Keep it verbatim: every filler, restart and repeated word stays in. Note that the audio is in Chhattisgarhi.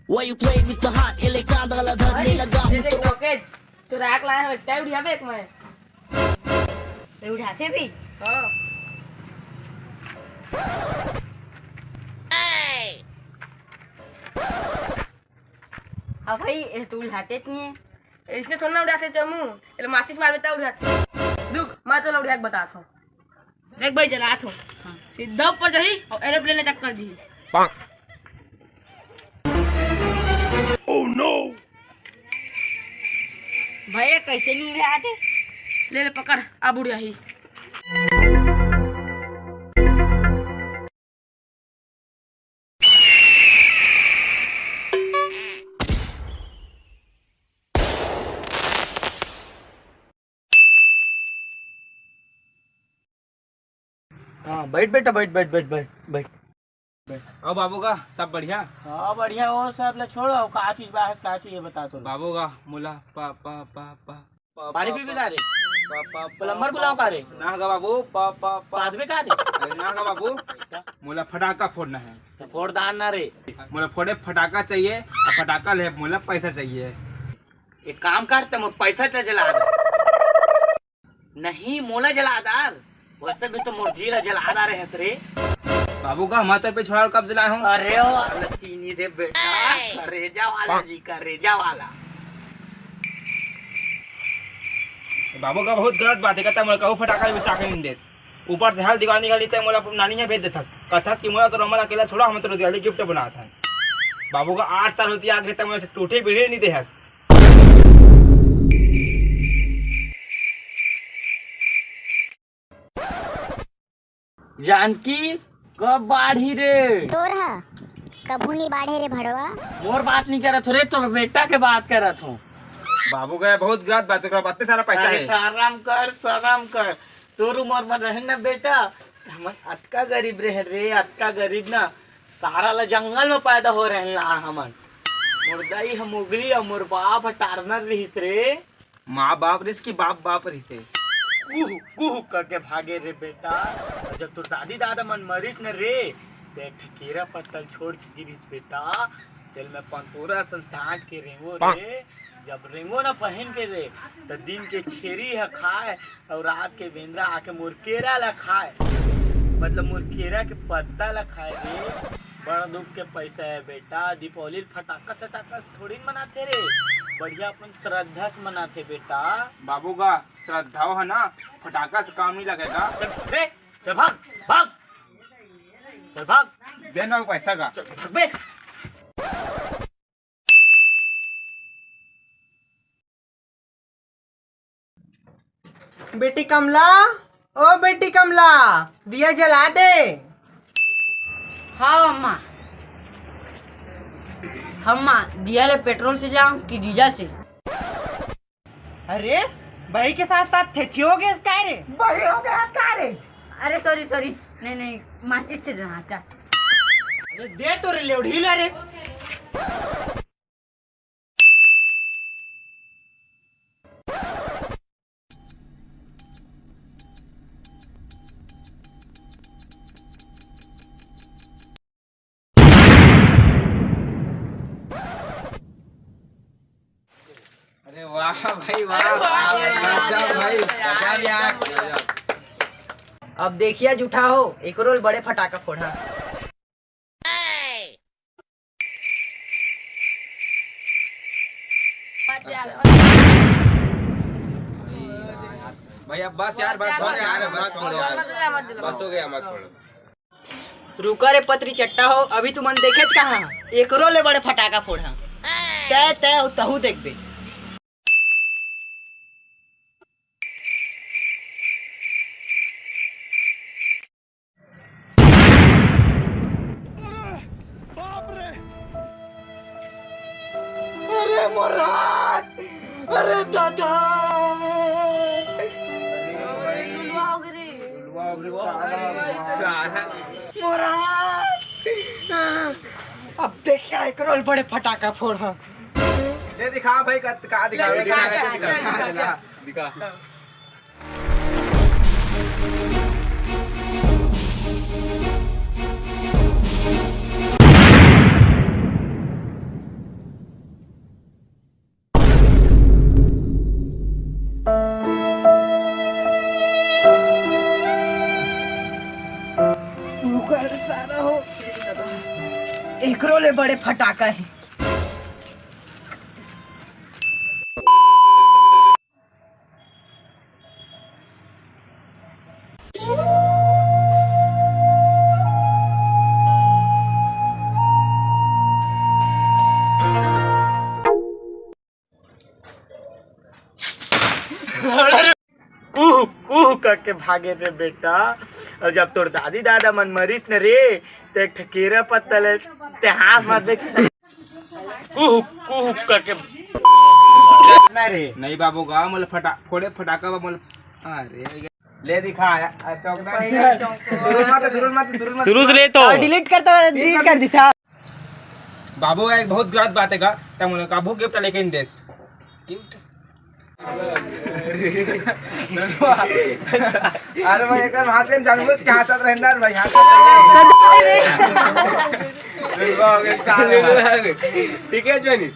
Why you playing with the heart? एले कांदा ला धर ले लगा हूँ जैसे तो rocket चुरा के लाए हो, इतना उड़िया बे एक में। ये उठाते भी? हाँ। हाँ भाई, ये तो उठाते नहीं है। इसने थोड़ा ना उड़ाते चमू, ये माचिस मार बेटा उड़ाते। रुक, मैं तो उड़ा के बताता हूँ। देख भाई, जलात हो। हाँ। सीधा ऊपर जाही और एरोप्लेन अटैक कर दी। Oh no! भैया, कैसे नहीं उड़ाते? ले ले, पकड़, अब उड़ जाही। हाँ, बैठ बेटा, बैठ, बैठ, बैठ, बैठ, बैठ। अउ बाबू का सब बढ़िया? हाँ, बढ़िया। वो सब ला छोड़ो, का चीज बा, का चीज ये बता तो। बाबू का मोला पा, पा, पा, पा, पा, पानी पा, पीबे पा, का रे? पा, पा, पा, प्लम्बर बुलाओ का रे? ना गा बाबू, पा, पा, पा। पादबे का रे? अरे ना गा बाबू, मोला फटाका फोड़ना है। तो फोड़ दान ना रे। मोला फोड़े फटाका चाहिए, और फटाका ले मोला पैसा चाहिए। एक काम कर, ते मोर पैसा ते जला दे। नहीं, मोला जला दार। वैसे भी तो मोर जी ला जला दारे हस रे। बाबू का हमारे तौर पे छोड़ा और कब जलाए हो? अरे ओ, अरे चीनी रे बेटा, करेजा वाला जी, करेजा वाला। बाबू का बहुत गलत बात है, कहता मोला कहू फटाका भी साके नहीं देस। ऊपर से हल दीवार निकाली ते मोला नानी यहाँ भेज देथस। कथस कि मोला तो रोमल अकेला छोड़ा, हम तो दिवाली गिफ्ट बनात हन। बाबू का आठ साल होती आगे ते मोला टूटी बीड़ी नहीं देहस। जानकी, कब बाढ़ही रे? तोर ह कभू नी बाढ़े रे भड़वा। मोर बात नी करत हो रे, तोर बेटा के बात करत हो। बाबू गए बहुत गलत बात, ओकरा बाते सारा पैसा अरे है। शरम कर, शरम कर। तोर उमर में रहे न बेटा, हमन अतका गरीब रहे रे, अतका गरीब ना। सारा ला जंगल में पैदा हो रहे ना हमन। मोर दाई ह मुगली अउ मोर बाप ह टारनर रहिस रे। माँ बाप रिस कि बाप बाप रिस हे? कुहू, कुहू करके भागे रे बेटा। अउ जब तोर दादी दादा मन मरिस न रे, ते एक ठे केरा पत्तल छोड़ के गिरिस बेटा। तेल में पंतोरा संस्थान के रेंगो रे। जब रेंगो न पहिन के रे, त दिन के छेरी ह खाए अउ रात के बेंदरा आके मोर केरा ला खाए। मतलब मोर केरा के पत्ता ला खाए रे। बड़ा दुख के पैसा है बेटा। दीपावली फटाका सटाका से थोड़ी न मनाथे रे, बढ़िया अपन श्रद्धा से मनाथे बेटा। बाबू का श्रद्धा हो ना, फटाका से काम नहीं लगेगा। चल बे, चल भाग, भाग, चल भाग। दे ना वो पैसा का। चल भाग बे। बेटी कमला, ओ बेटी कमला, दिया जला दे। हाँ अम्मा। अम्मा, दिया ले पेट्रोल से जाऊं कि डीजल से? अरे, बही के साथ साथ थेथी हो गए का रे? बही हो गए का रे? अरे सॉरी सॉरी, नहीं नहीं, माचिस से जाना। अच्छा, अरे दे तो रे लेवढ़ी ला रे। अरे वाह भाई, वाह, अरे वाह, वाह भाई, वाह, गजब वाह, भाई, वाह, गजब यार। अब देखिया जूठा हो, एकरो ले बड़े फटाका फोड़ा। भैया बस यार, बस हो गया, बस हो गया, बस हो गया, मत फोड़ो। रुका रे पतरी चट्टा हो, अभी तुमन देखेच कहाँ, एकरो ले बड़े फटाका फोड़ा। तय तय तहू देखबे। अरे मोर हाथ! अरे दादा! लुलवा हो गए रे। लुलवा हो गए, साला। मोर हाथ! अब देखिया, एकरो ले बड़े फटाका फोड़ा। ये दिखा भाई, का, का दिखा, दिखा, दिखा, दिखा, दिखा, दिखा, दिखा। दिखा। बड़े फटाका हे। कुहू कुहू करके भागे रे बेटा। अउ जब तोर दादी दादा मन मरिस न रे, त एक ठकेरा पत्ता ले ते हाथ मार दे। कुहू कुहू करके ना रे। नहीं बाबू गा, मोला फटा-, फोड़े फटाका बा, मोला। अरे ले दिखा, आ, चौकना नहीं। शुरू मत, शुरू मत, शुरू मत। शुरू से ले तो। और डिलीट करता हूँ, डिलीट कर दिखा। बाबू, एक बहुत गलत बात हे गा, तै मोला काबू गिफ्ट लेके नहीं देस। गिफ्ट? अरे भाई, एक हंसे में जानबूझ के हंसत रहना भाई, हंसत रहना। ठीक है, जोनिस।